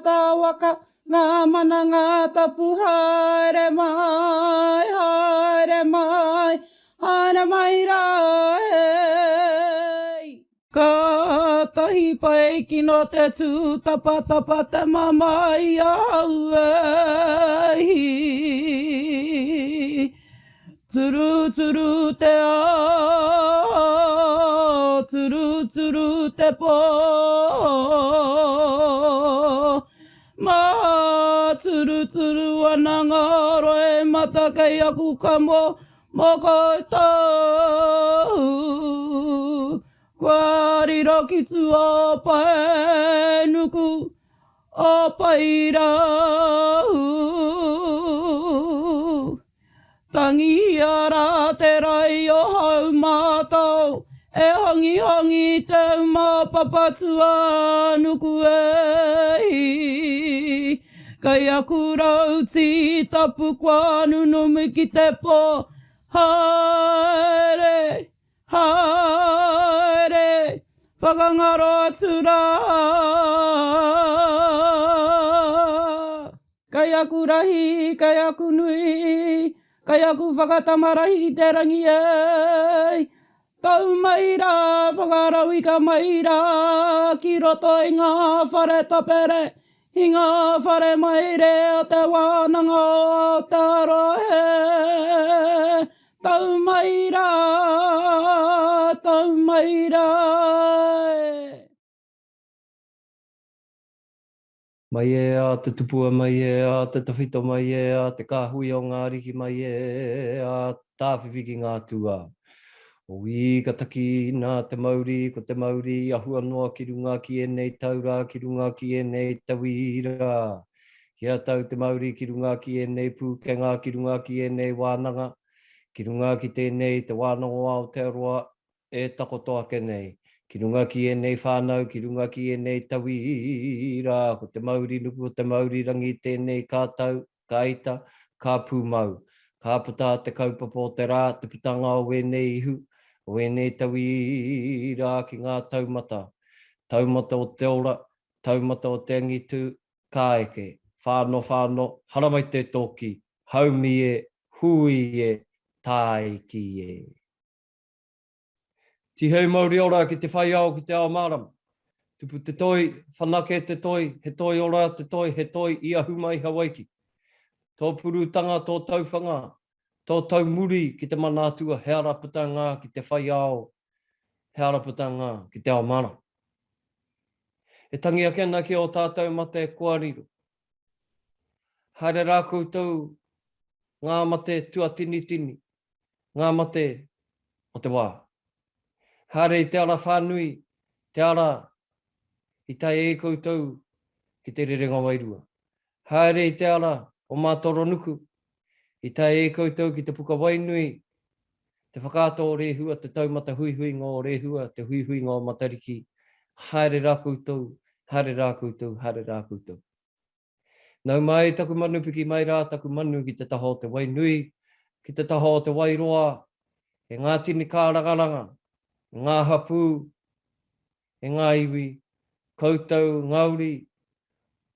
tangata waka, ngā mana ngā tapu haere mai, haere mai, haere mai rā hei. Kātahi pai kino te tūtapatapa te mamae i ahau e hi. Turuturu te ao, turuturu te pō. Māturuturu ana ngā roimata kei aku kamo mō koutou. Kua riro ki tua o Paenuku, o Paerau. Tangihia rā te rai o Haumātao, e hangihangi i te uma o Papatūānuku e hi. Kei aku rau tītapu kua nunumi ki te pō, haere, haere, whakangaro atu rā. Kei aku rahi, kei aku nui, kei aku whakatama rahi ki te rangi e. Tau mai rā, whakarauika mai rā, ki roto i ngā whare tapere, i ngā whare maire o Te Wānanga o Aotearoa he. Tau mai rā, tau mai rā e. Mai e a te tupua, mai e a te tawhito, mai e a te kāhui o ngā ariki, mai e a tāwhiwhi ki ngā tūā. Oī, ka taki nā te mauri, ko te mauri i ahua noa ki runga ki ēnei tau rā, ki runga ki ēnei tauira. Kia tau te mauri ki runga ki ēnei pūkenga, ki runga ki ēnei wānanga, ki runga ki tēnei Te Wānanga o Aotearoa e takoto ake nei, ki runga ki ēnei whānau, ki runga ki ēnei tauira, ko te mauri nuku, ko te mauri rangi tēnei ka tau, ka ita, ka pūmau. Ka puta te kaupapa o te rā, te putanga o ēnei ihu, o ēnei tauira ki ngā taumata. Taumata o te ora, taumata o te angitu, ka eke. Whano whano, haramai te tōki, haumi e, hui e, tāiki e. Tihei mauri ora ki te whai ao ki te ao mārama. Tupu te toi, whanake te toi, he toi ora te toi, he toi i ahu mai Hawaiki. Tō purutanga, tō tauwhanga, tō taumuri ki te mana atua he ara puta ngā ki te whai ao, he ara puta ngā ki te ao mārama. E tangi ake ana ki ō tātou mate kua riro. Haere rā koutou ngā mate tuatinitini, ngā mate o te wā. Haere i te ara whānui, te ara i tae ai koutou ki te rerenga wairua. Haere i te ara o Mātoronuku, i tae ai koutou ki te puka wainui, te whakaata o Rehua, te taumata huihuinga o Rehua, te huihuinga o Matariki, haere rā koutou, haere rā koutou, haere rā koutou. Nau mai taku manu piki mai rā taku manu ki te taha o te wai nui, ki te taha o te wai roa, e ngā tini kārangaranga, e ngā hapū, e ngā iwi, koutou ngā uri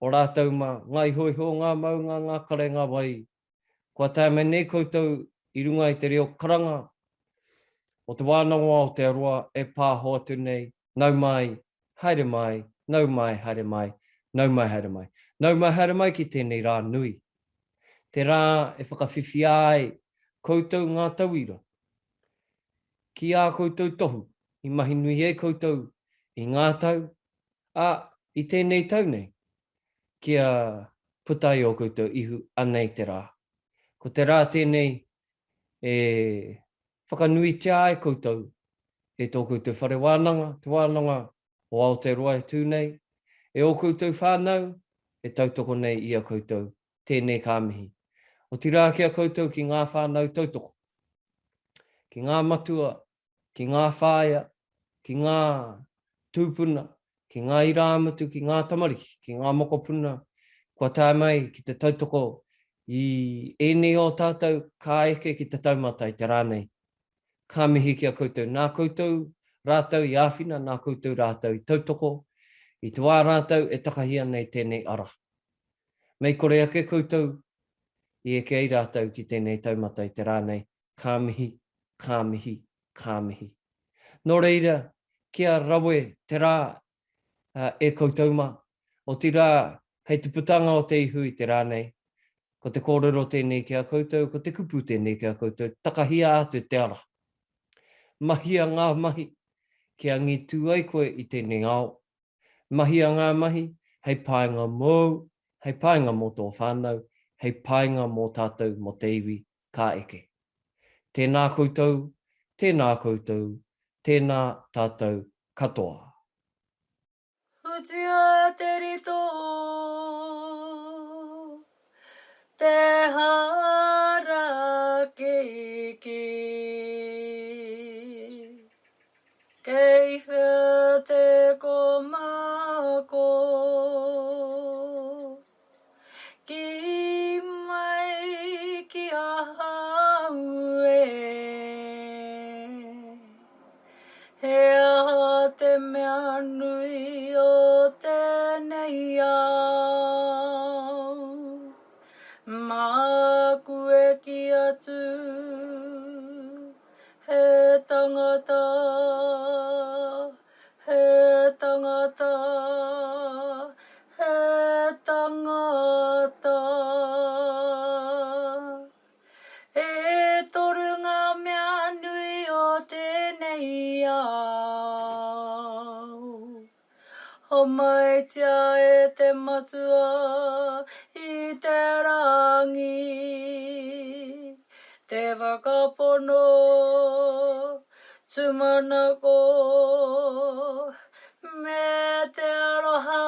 o rātou mā, ngā ihoiho o ngā maunga, ngā kare, ngā wai, kua tae mai nei koutou i runga i te reo karanga o Te Wānanga o Aotearoa e pāho atu nei, Nau mai, haere mai, nau mai, haere mai, nau mai, haere mai. Nau mai, haere mai ki tēnei rā nui. Te rā e whakawhiwhia ai koutou ngā tauira ki ā koutou tohu i mahi nui ai koutou i ngā tau, ā, i tēnei tau nei, kia puta ai ō koutou ihu, anei te rā. Ko te rā tēnei e whakanuitia ai koutou e tō koutou whare wānanga, Te Wānanga o Aotearoa e tū nei, e ō koutou whānau e tautoko nei i a koutou, tēnei ka mihi. Otirā ki a koutou ki ngā whānau tautoko, ki ngā matua, ki ngā whāea, ki ngā tūpuna, ki ngā irāmutu, ki ngā tamariki, ki ngā mokopuna kua tae mai ki te tautoko i ēnei o tātou ka eke ki te taumata i te rā nei. Ka mihi ki a koutou. Nā koutou rātou i āwhina, nā koutou rātou i tautoko. I te wā rātou e takahi ana i tēnei ara. Mei kore ake koutou i eke ai rātou ki tēnei taumata i te rā nei, ka mihi, ka mihi, ka mihi. Nō reira, kia rawe te rā e koutou mā, otirā hei te putanga o te ihu i te rā nei, ko te kōrero tēnei ki a koutou, ko te kupu tēnei ki a koutou, takahia atu te ara. Mahia ngā mahi kia angitū ai koe i tēnei ao. Mahia ngā mahi hei painga mōu, hei painga mō tō whānau, hei painga mō tātou mō te iwi ka eke. Tēnā koutou, tēnā koutou, tēnā tātou katoa. Hutia te rito, te harakeke. Kei whea te komako? Ki mai ki ahau e. He aha te mea nui o tēnei ao? Māku e kī atu, he tangata, he tangata, he tangata. E toru ngā mea nui o tēnei ao. Homaitia e te Matua i te rangi, te whakapono, tūmanako, me te aroha.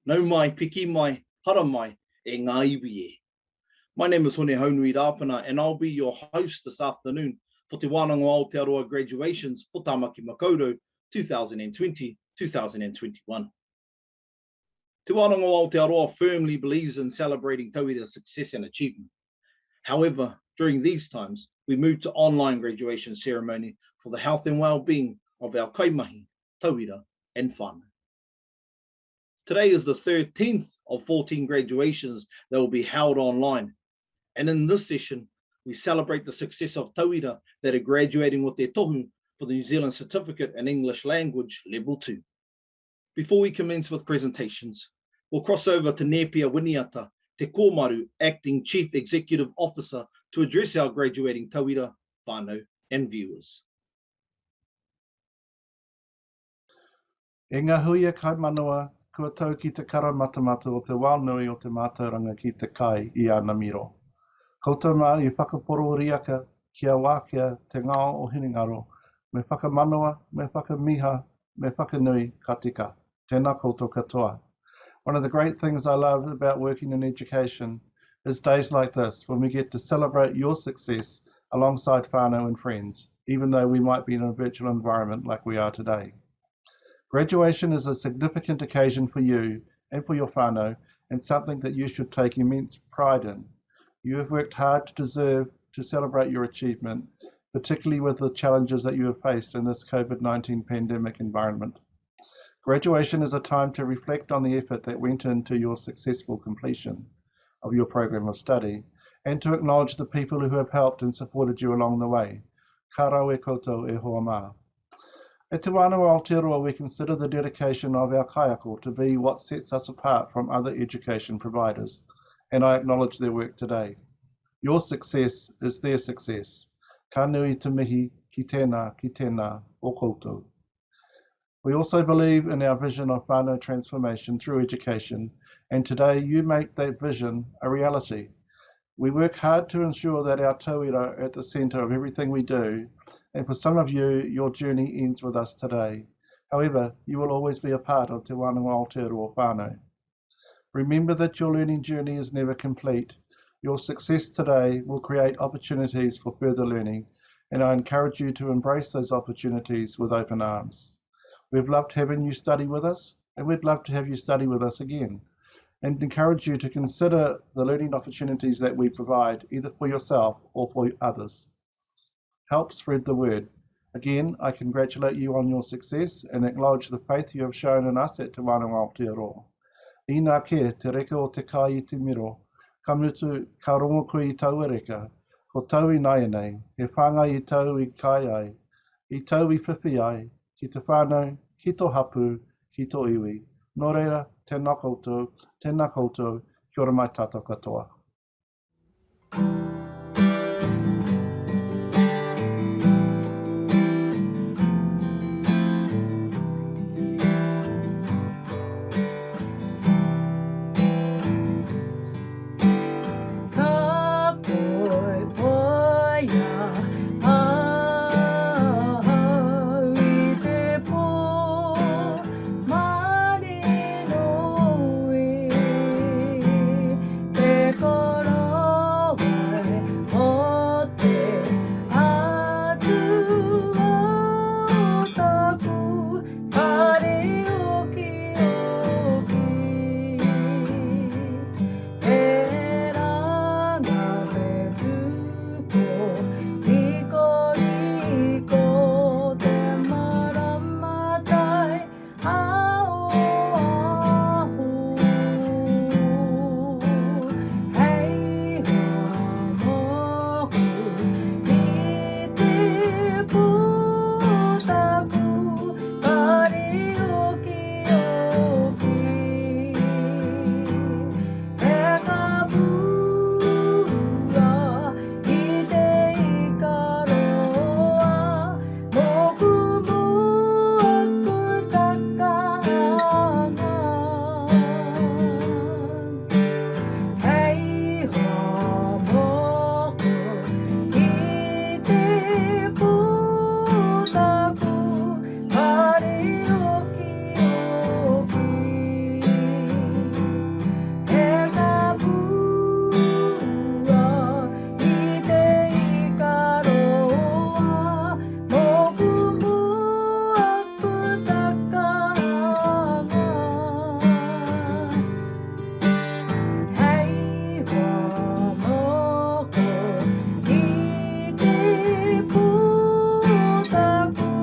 Nau mai, piki mai, hara mai, e ngā iwi e. My name is Hone Haunui Rāpana and I'll be your host this afternoon for Te Wānanga o Aotearoa graduations for Tāmaki Makaurau 2020, 2021. Te Wānanga o Aotearoa firmly believes in celebrating tauira success and achievement. However, during these times, we moved to online graduation ceremony for the health and well-being of our kaimahi, tauira and whānau. Today is the 13th of 14 graduations that will be held online. And in this session, we celebrate the success of tauira that are graduating with their tohu for the New Zealand Certificate in English Language Level 2. Before we commence with presentations, we'll cross over to Nepia Winiata, Te Kōmaru Acting Chief Executive Officer, to address our graduating tauira, whānau and viewers. E ngā huia kaimanawa, kua tau ki te kara matamata o te wao nui o te mātauranga ki te kai i ana miro. Koutou mā i whakaporo riaka kia wākea te ngao o hinengaro, me whakamanawa, me whakamiha, me whakanui, ka tika. Tēnā koutou katoa. One of the great things I love about working in education is days like this when we get to celebrate your success alongside whānau and friends, even though we might be in a virtual environment like we are today. Graduation is a significant occasion for you and for your whānau and something that you should take immense pride in. You have worked hard to deserve to celebrate your achievement, particularly with the challenges that you have faced in this COVID-19 pandemic environment. Graduation is a time to reflect on the effort that went into your successful completion of your program of study and to acknowledge the people who have helped and supported you along the way. Ka rawe koutou e hoa mā. At Te Wānanga o Aotearoa, we consider the dedication of our kaiako to be what sets us apart from other education providers, and I acknowledge their work today. Your success is their success. Ka nui te mihi ki tēnā, ki tēnā o koutou. We also believe in our vision of whānau transformation through education, and today you make that vision a reality. We work hard to ensure that our tauira are at the centre of everything we do, and for some of you, your journey ends with us today. However, you will always be a part of Te Wānanga Aotearoa whānau. Remember that your learning journey is never complete. Your success today will create opportunities for further learning, and I encourage you to embrace those opportunities with open arms. We've loved having you study with us, and we'd love to have you study with us again, and encourage you to consider the learning opportunities that we provide, either for yourself or for others. Help spread the word. Again, I congratulate you on your success and acknowledge the faith you have shown in us at Te Wānanga Aotearoa. Inā kē, te reka o te kai i te miro, ka mutu, ka rongo koe i taua reka, ko tau ināianei, he whāngai i tau i kai ai, i tau i whiwhi ai, ki te whānau, ki tō hapū, ki tō iwi. Nō reira, tēnā koutou, tēnā koutou, kia ora mai tātou katoa. Ka poipoia ahau i te pō marino e Te korowai o te Atua taku whare okioki. Tērā ngā whetū kōrikoriko te maramatai a Oahu. Hei hoa mōku i te pō taku whare okioki. He kapua i te ikaroa mōku mōku takanga. Hei hoa mōku i te pō taku whare okioki. He kapua i te ikaroa mōku mōku takanga. Hei hoa mōku i te pō taku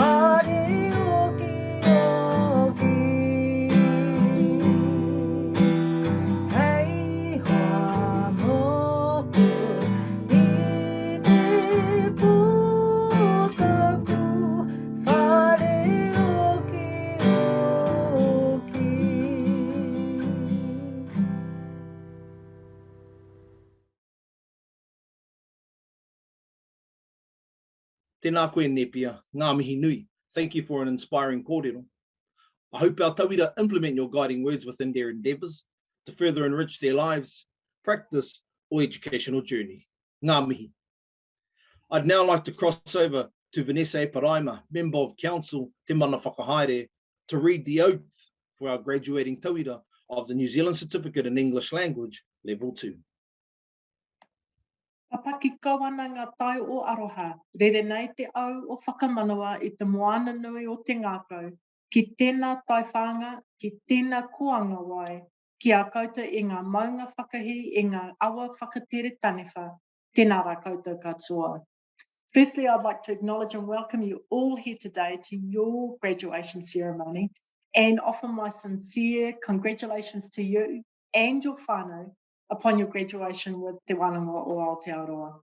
whare okioki. Hei hoa mōku i te pō taku whare okioki. Tēnā koe Nepia, ngā mihi nui. Thank you for an inspiring kōrero. I hope our tauira implement your guiding words within their endeavours to further enrich their lives, practice or educational journey. Ngā mihi. I'd now like to cross over to Vanessa Eparaima, Member of Council, Te Mana Whakahaere, to read the oath for our graduating tauira of the New Zealand Certificate in English Language, Level 2. Papaki kau ana ngā tai o aroha, rere nei te au o whakamanawa i te moana nui o te ngākau, ki tēnā taiwhānga, ki tēnā kōanga wai, ki a koutou e ngā maunga whakahī, e ngā awa whakatere taniwha, tēnā rā koutou katoa. Firstly, I'd like to acknowledge and welcome you all here today to your graduation ceremony and offer my sincere congratulations to you and your whānau upon your graduation with Te Wānanga o Aotearoa.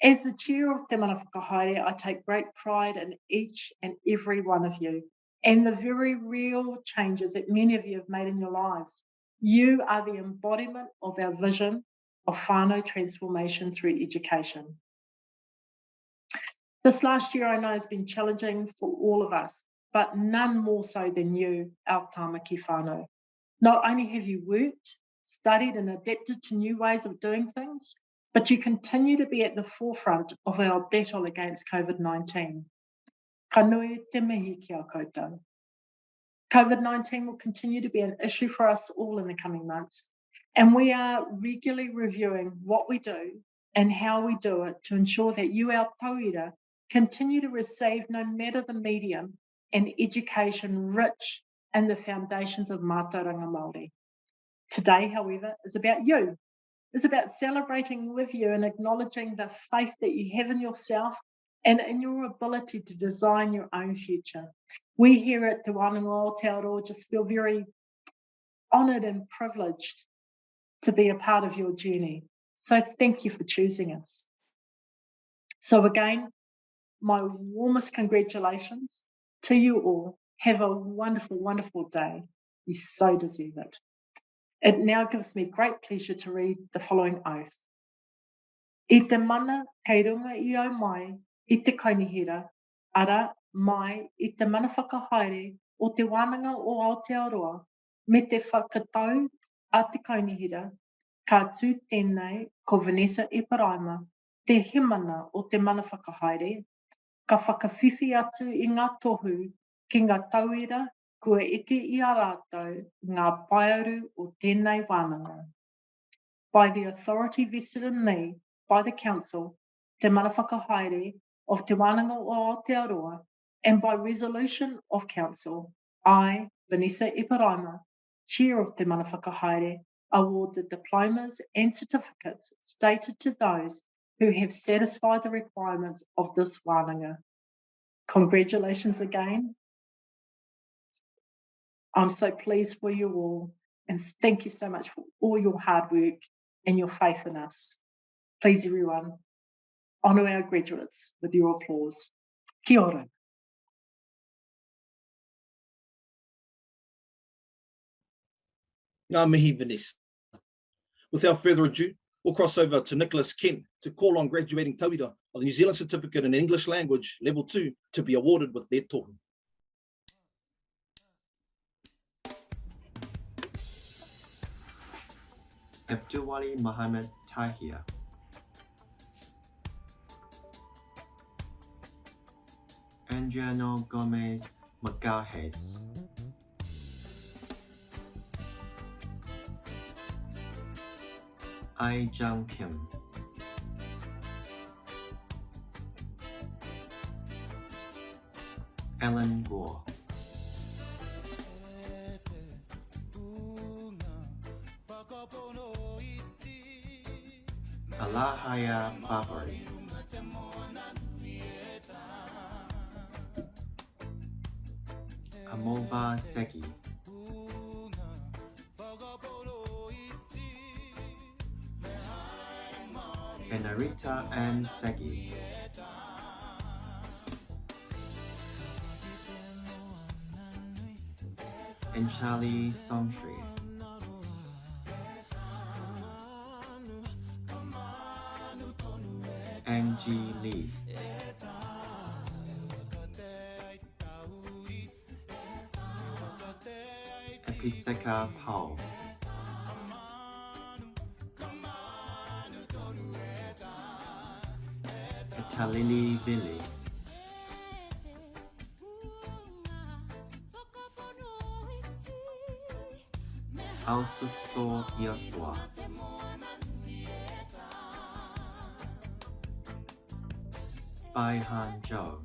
As the chair of Te Mana Whakahaere, I take great pride in each and every one of you and the very real changes that many of you have made in your lives. You are the embodiment of our vision of whānau transformation through education. This last year I know has been challenging for all of us, but none more so than you, our Tāmaki whānau. Not only have you worked, studied and adapted to new ways of doing things, but you continue to be at the forefront of our battle against COVID-19. Ka nui te mihi ki a koutou. COVID-19 will continue to be an issue for us all in the coming months, and we are regularly reviewing what we do and how we do it to ensure that you, our tauira, continue to receive, no matter the medium, an education rich in the foundations of mātauranga Māori. Today, however, is about you. It's about celebrating with you and acknowledging the faith that you have in yourself and in your ability to design your own future. We here at Te Wānanga o Aotearoa just feel very honoured and privileged to be a part of your journey. So thank you for choosing us. So again, my warmest congratulations to you all. Have a wonderful, wonderful day. You so deserve it. It now gives me great pleasure to read the following oath. I te mana kei runga i au mai i te kaunihera, arā, mai i te mana whakahaere o Te Wānanga o Aotearoa me te whakatau a te kaunihera, ka tū tēnei ko Vanessa Eparaima te hemana o te mana whakahaere, ka whakawhiwhi atu i ngā tohu ki ngā tauira kua eke i a rātou ngā paearu o tēnei wānanga. By the authority vested in me by the Council, Te Mana Whakahaere of Te Wānanga o Aotearoa and by resolution of Council, I, Vanessa Eparaima, Chair of Te Mana Whakahaere, award the diplomas and certificates stated to those who have satisfied the requirements of this wānanga. Congratulations again. I'm so pleased for you all and thank you so much for all your hard work and your faith in us. Please, everyone, honour our graduates with your applause. Kia ora. Ngā mihi, Vanessa. Without further ado, we'll cross over to Nicholas Kent to call on graduating tauira of the New Zealand Certificate in English Language Level 2 to be awarded with their tohu. Abdulwali Mohammed Tahir. Andriano Gomez Magalhaes. I Jung Kim. Ellen Guo. Alahaya Babari. Amova Segi. Enarita Ann Segi. And Charlie Somtree. Angie Lee. Episeka Paul. Talili Billy. Ausutso Iosua. Bai Han Zhou.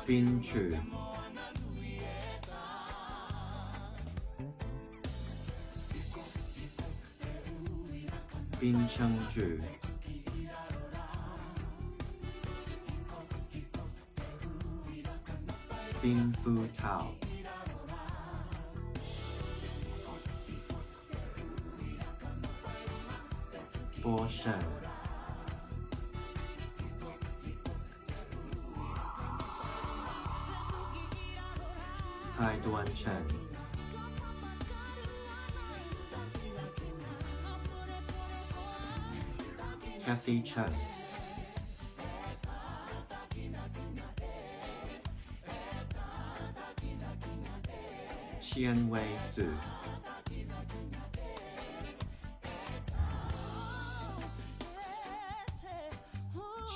Bin Chu. Bin Cheng Ju. Bin Fu Tao. Bo Shen. Cai Duan Chen. Kathy Chen. Qian Wei Su.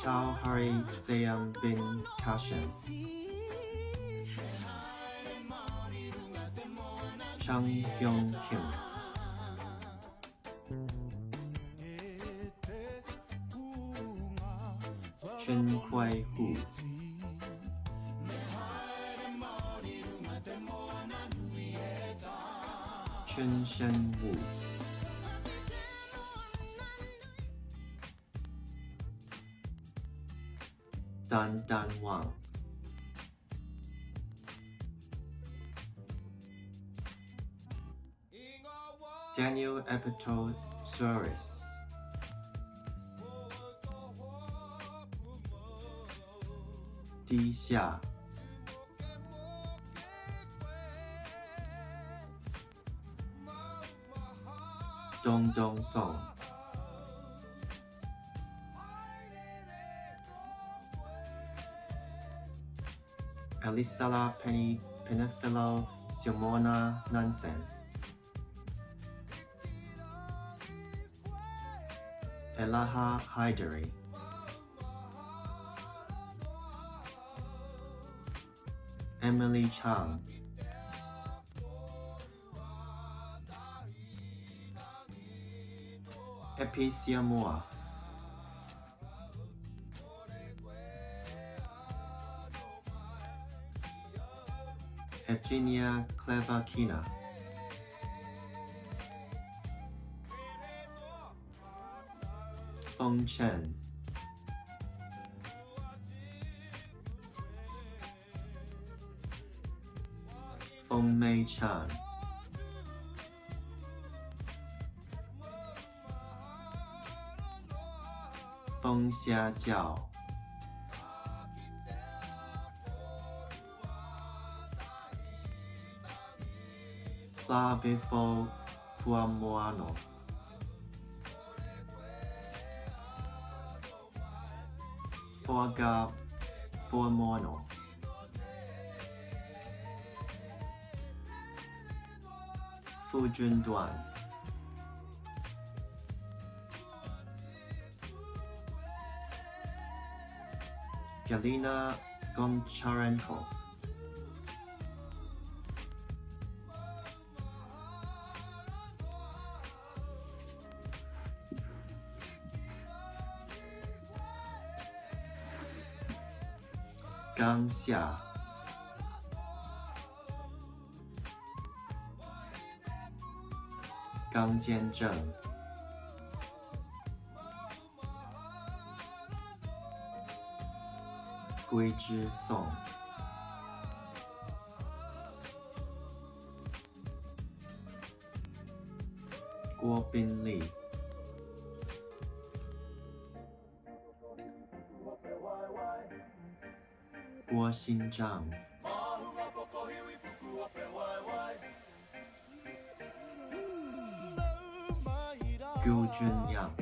Chao Hari Seam Bin Kashin. Chung Hyung Kim. Chen Kuei Hu. Chun Shen Wu. Dan Dan Wang. Daniel Epito Suarez. Di Xia. Dong Dong Song. Elisala Penny Penefilo Simona Nansen. Elaha Haidari. Emily Chang. Epi Siamoa. Evgenia Klevakina. Feng Chen. Feng Mei Chan. Feng Xia Jiao. Flavifo Puamoano. Forga Fuamono. Fu Junduan. Galina Goncharenko. Gang Xia. Gang Jianzheng. Gui Zhi Song. Guo Bin Li. Guo Xinzhang. Guo Junyang.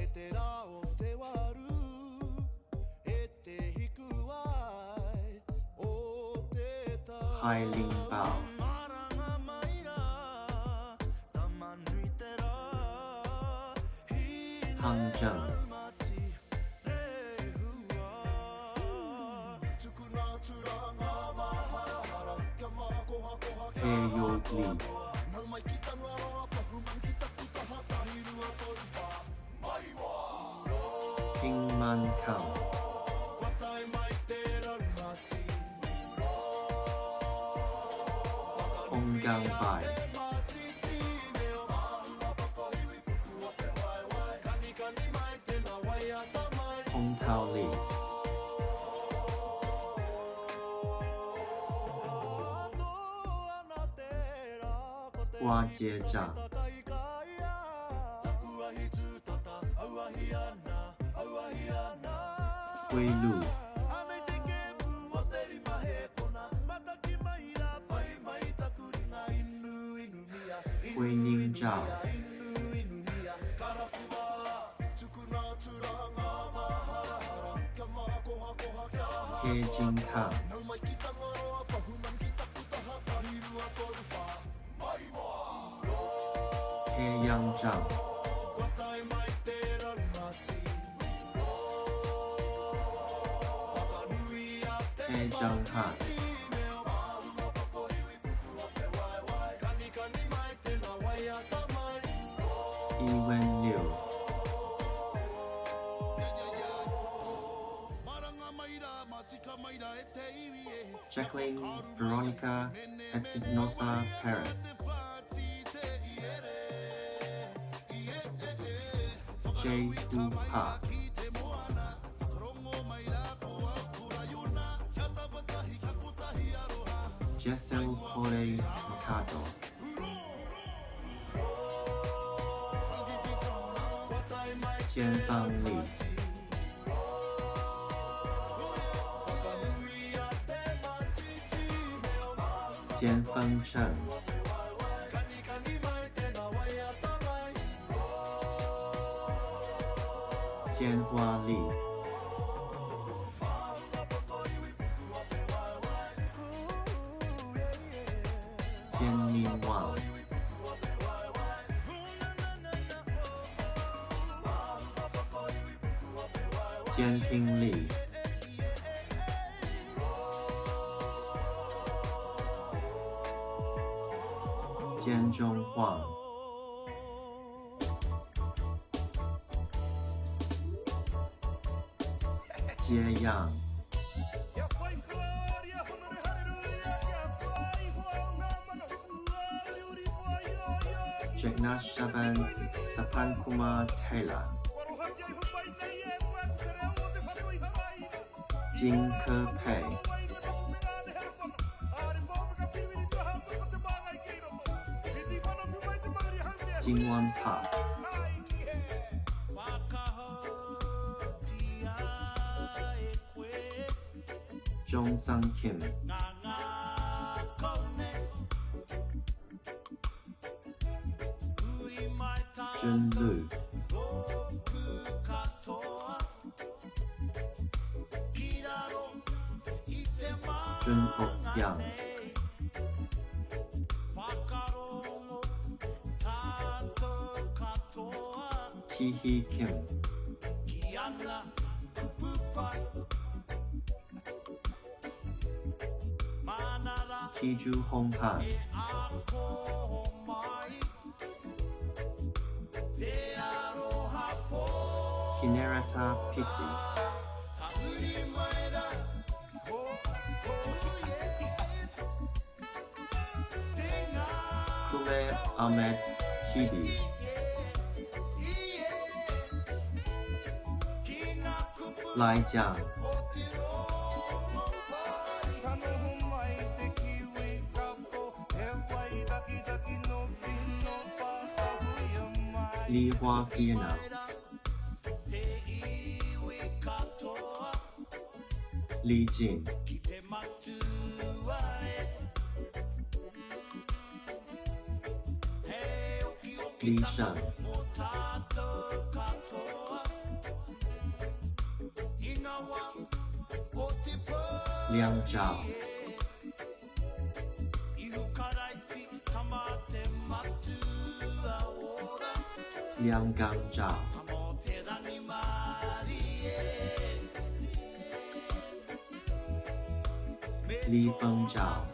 Hai Ling Bao. Hang Zheng. He Yo Li. King Man Kang. Hong Gang Bai. Hong Tao Li. Hua Jie Zhang. Hui Lu. Hui Ning Zhao. He Jing Kang. He Yang Zhang. He Zhang Han. Yi Wen Liu. Jacqueline Veronica Espinosa Perez. Jae Hoo Park. Jessel Kore Mercado. Jianfang Li. Jianfeng Chen. Jianhua Li. Jianmin Wang. Jianping Li. Jianzhong Huang. Jie Yang. Jignash Shaban Sapankumar Taylor. Jing Ke Pei. Jingwan Park. Jong Sang Kim. Jun Lu. Jun Ok Yang. Ki Hee Kim. Kiju Hong Han. Kinerata Pisi. Kume Ahmed Kidi. Lai Jiang. Li Hua Fiona. Li Jin. Li Sheng. Liang Zhao. Liang Gang Zhao. Li Feng Zhao.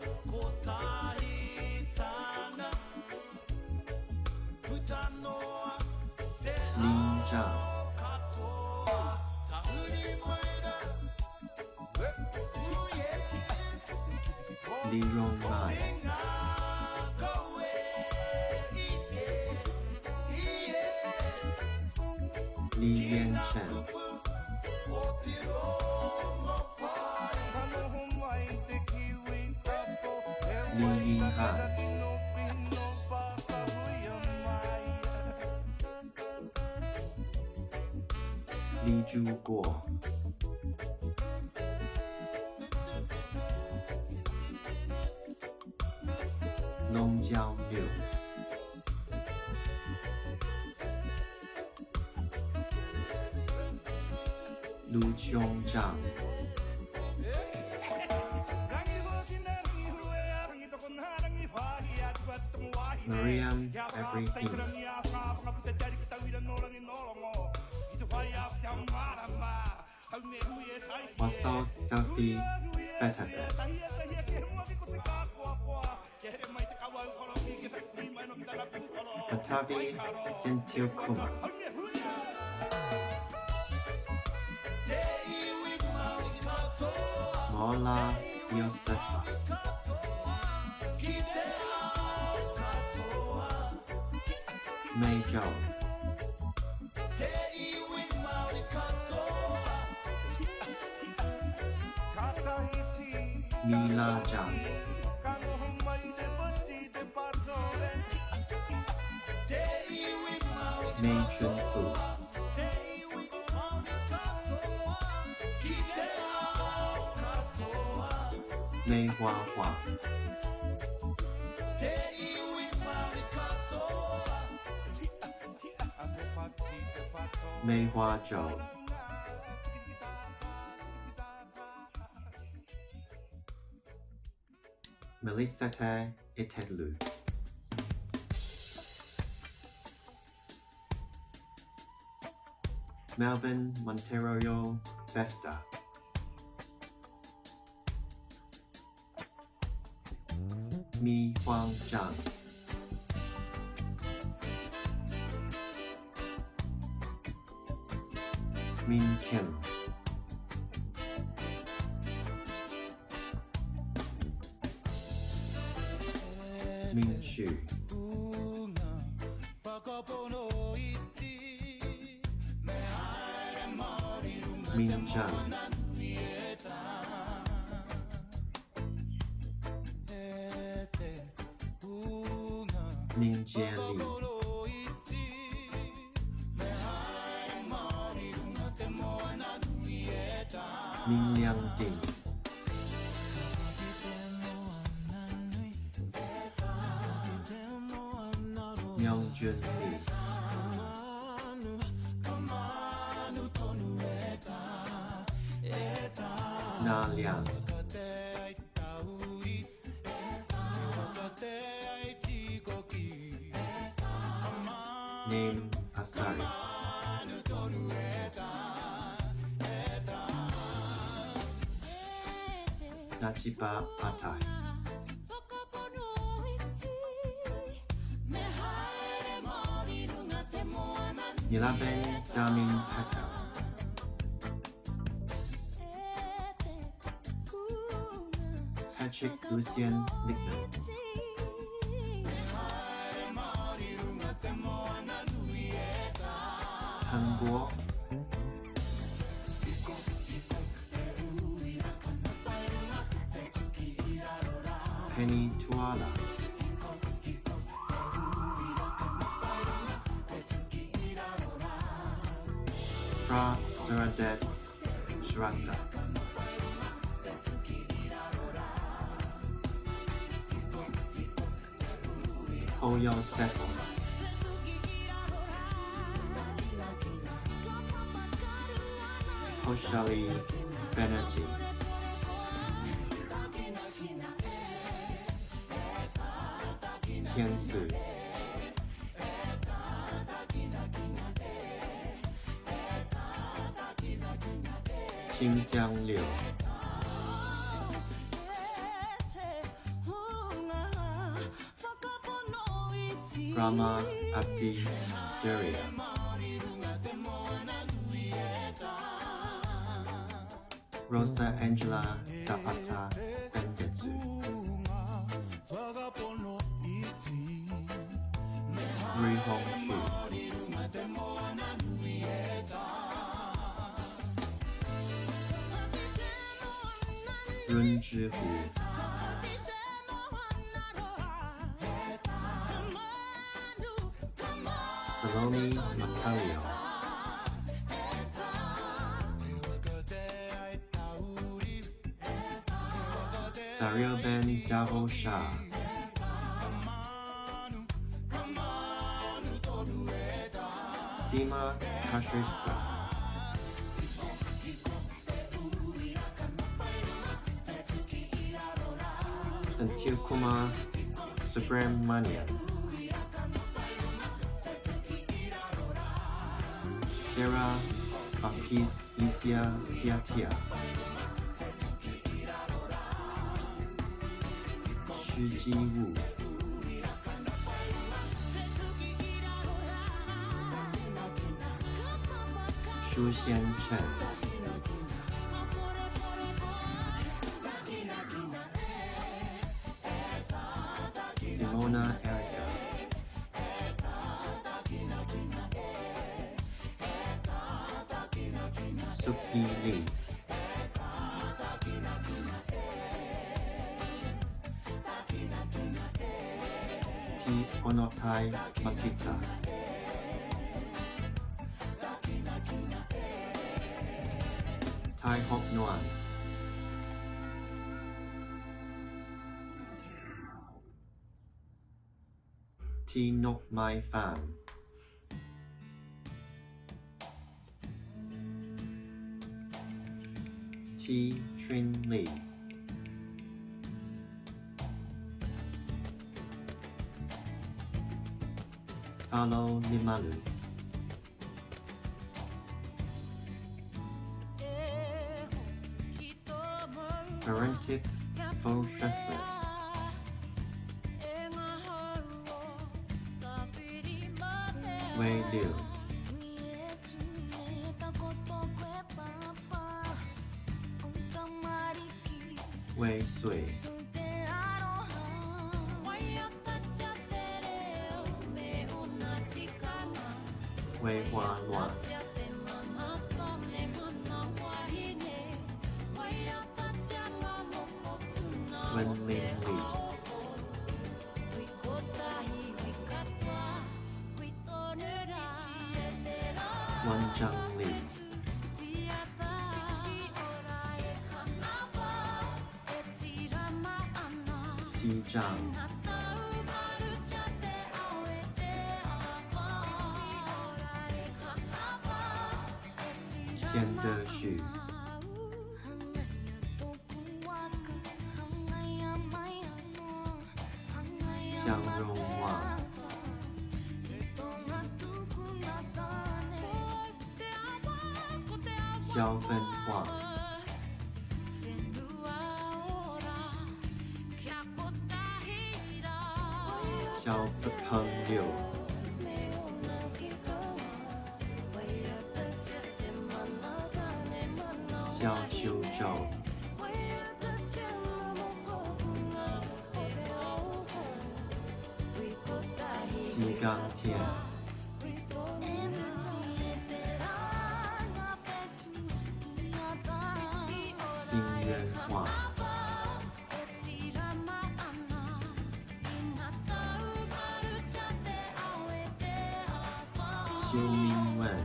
Lin Zhang. Li Rong Mai. Li Yan Chen. Li Yinghan. Li Zhu Guo. Long Jiao Liu. Lu Qiong Zhang. Mariam Ibrahim. Wasal Safi Fetafet. Patavi Senthil Kumar. Mola Yosefa. Mei Zhou. Mila Zhang. Mei Chun Fu. Mei Hua Hua. Mei Hua Zhou. Melisate Itedlu. Melvin Monteiro Vesta. Mi Huang Zhang. Min Kim. Ming Shu. Ming Zhang. Ming Jie Li. Ming Liang Ding. Myung Jun Lee. Na Liang. Name Asari. Najiba Atai. Nilaben Damin Patel. Patrick Lucien Lickman. Pan Guo. Penny Tuala. Fra Suradet Shirata. Hoyo Seto. Hoshali Banerjee. Tian Su. Qing Xiang Liu. Rama Abdi Duria. Rosa Angela Zapata Bengetsu. Rui Hong Chu. Run Zhi Hu. Salome Makalio. Sariel Ben Davo Shah. Sima Kashrista. Santil Kumar Subramanian. Sarah Bapis Isia Tia Tia. Xu Ji Wu. Shu Xian Chen. Simona Erica. Suki Lee. Anotai Matita. Tai Hok Nuan. Ti Nok Mai Pham. T Trin Lee. Falo Nimalu. Parentip Faux Wei Liu. Wei Sui. Wei Hua Luan. Wen Ling Li. Wen Zhang Li. Xi Zhang. Xian De Xu. Xiang Rong Wang. Xiao Fen Huang. Xiao Peng Liu. Xiao Qiu Zhou. Xi Gang Tian. Xin Yuan Huang. Xiu Ming Wen.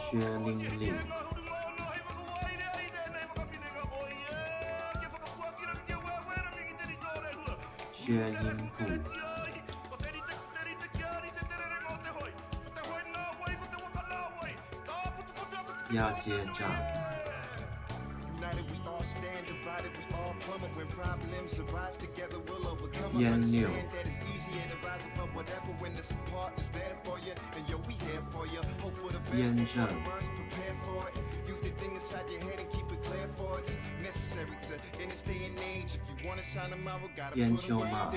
Xue Ling Li. Xue Ying Hu. Ya Jie Zhang. Yan Liu. Yan Zheng. Yan Xiu Ma.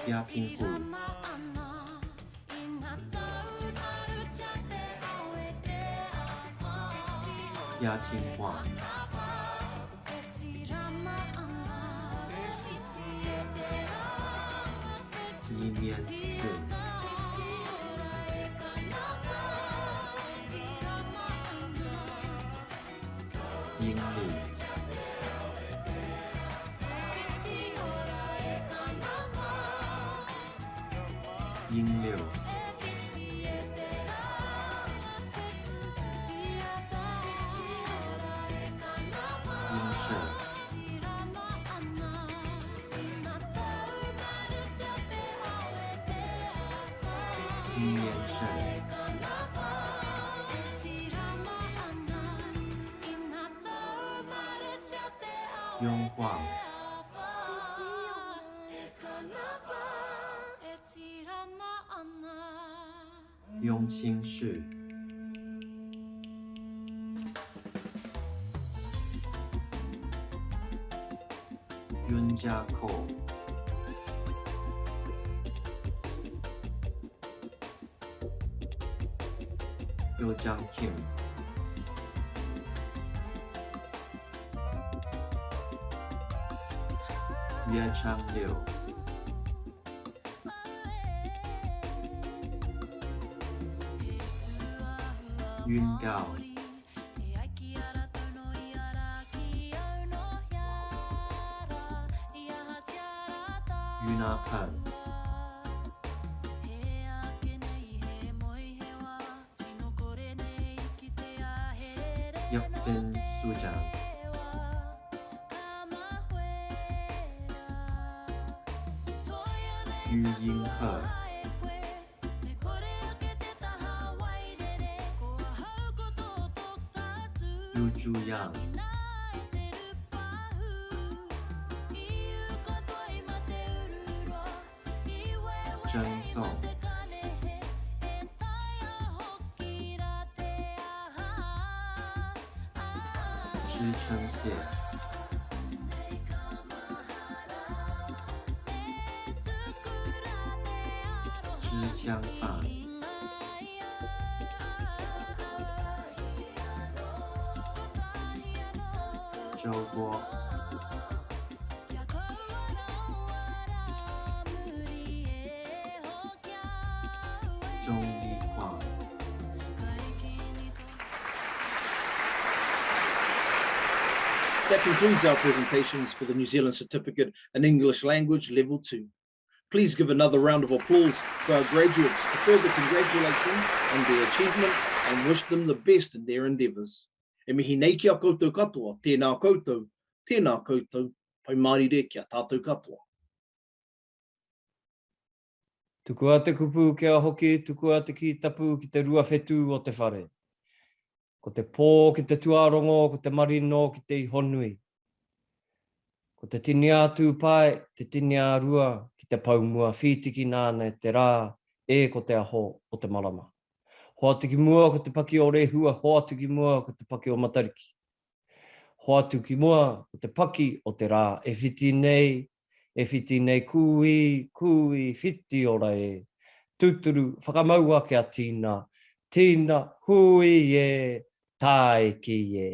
Ya Ping Hu. Ya Qing Huang. Yi Nian Sun. Ying Li. Ying Liu. Ying Shi. Ying Yan Shen. Yong Huang. Yongqing Shi. Yunjia Ko. Yojang Kim. Ye Chang Liu. Yun Gao. Yuna Pan. Yupin Sujan. Yu Ying He. Yu Ju Yang. Zheng Song. Zhi Cheng Xie. Zhi Qiang Fan. Zhou Guo. Zhong Li Huang. That concludes our presentations for the New Zealand Certificate in English Language Level 2. Please give another round of applause for our graduates to further congratulate them on their achievement and wish them the best in their endeavours. E mihi nei ki a koutou katoa, tēnā koutou, tēnā koutou, pai mārire ki a tātou katoa. Tukua te kupu kia hoki, tukua te kī tapu ki te ruawhetū o te whare. Ko te pō ki te tuarongo, ko te marino ki te ihonui. Ko te tini a Tūpae, te tini a Rua ki te poumua whītiki nāna e te rā, e ko te aho o te marama. Hoatu ki mua ko te paki o Rehua, hoatu ki mua ko te paki o Matariki. Hoatu ki mua ko te paki o te rā e whiti nei, e whiti nei kūī, kūī, whiti ora e. Tūturu, whakamaua kia tīna, tīna, hūī e, tāiki e.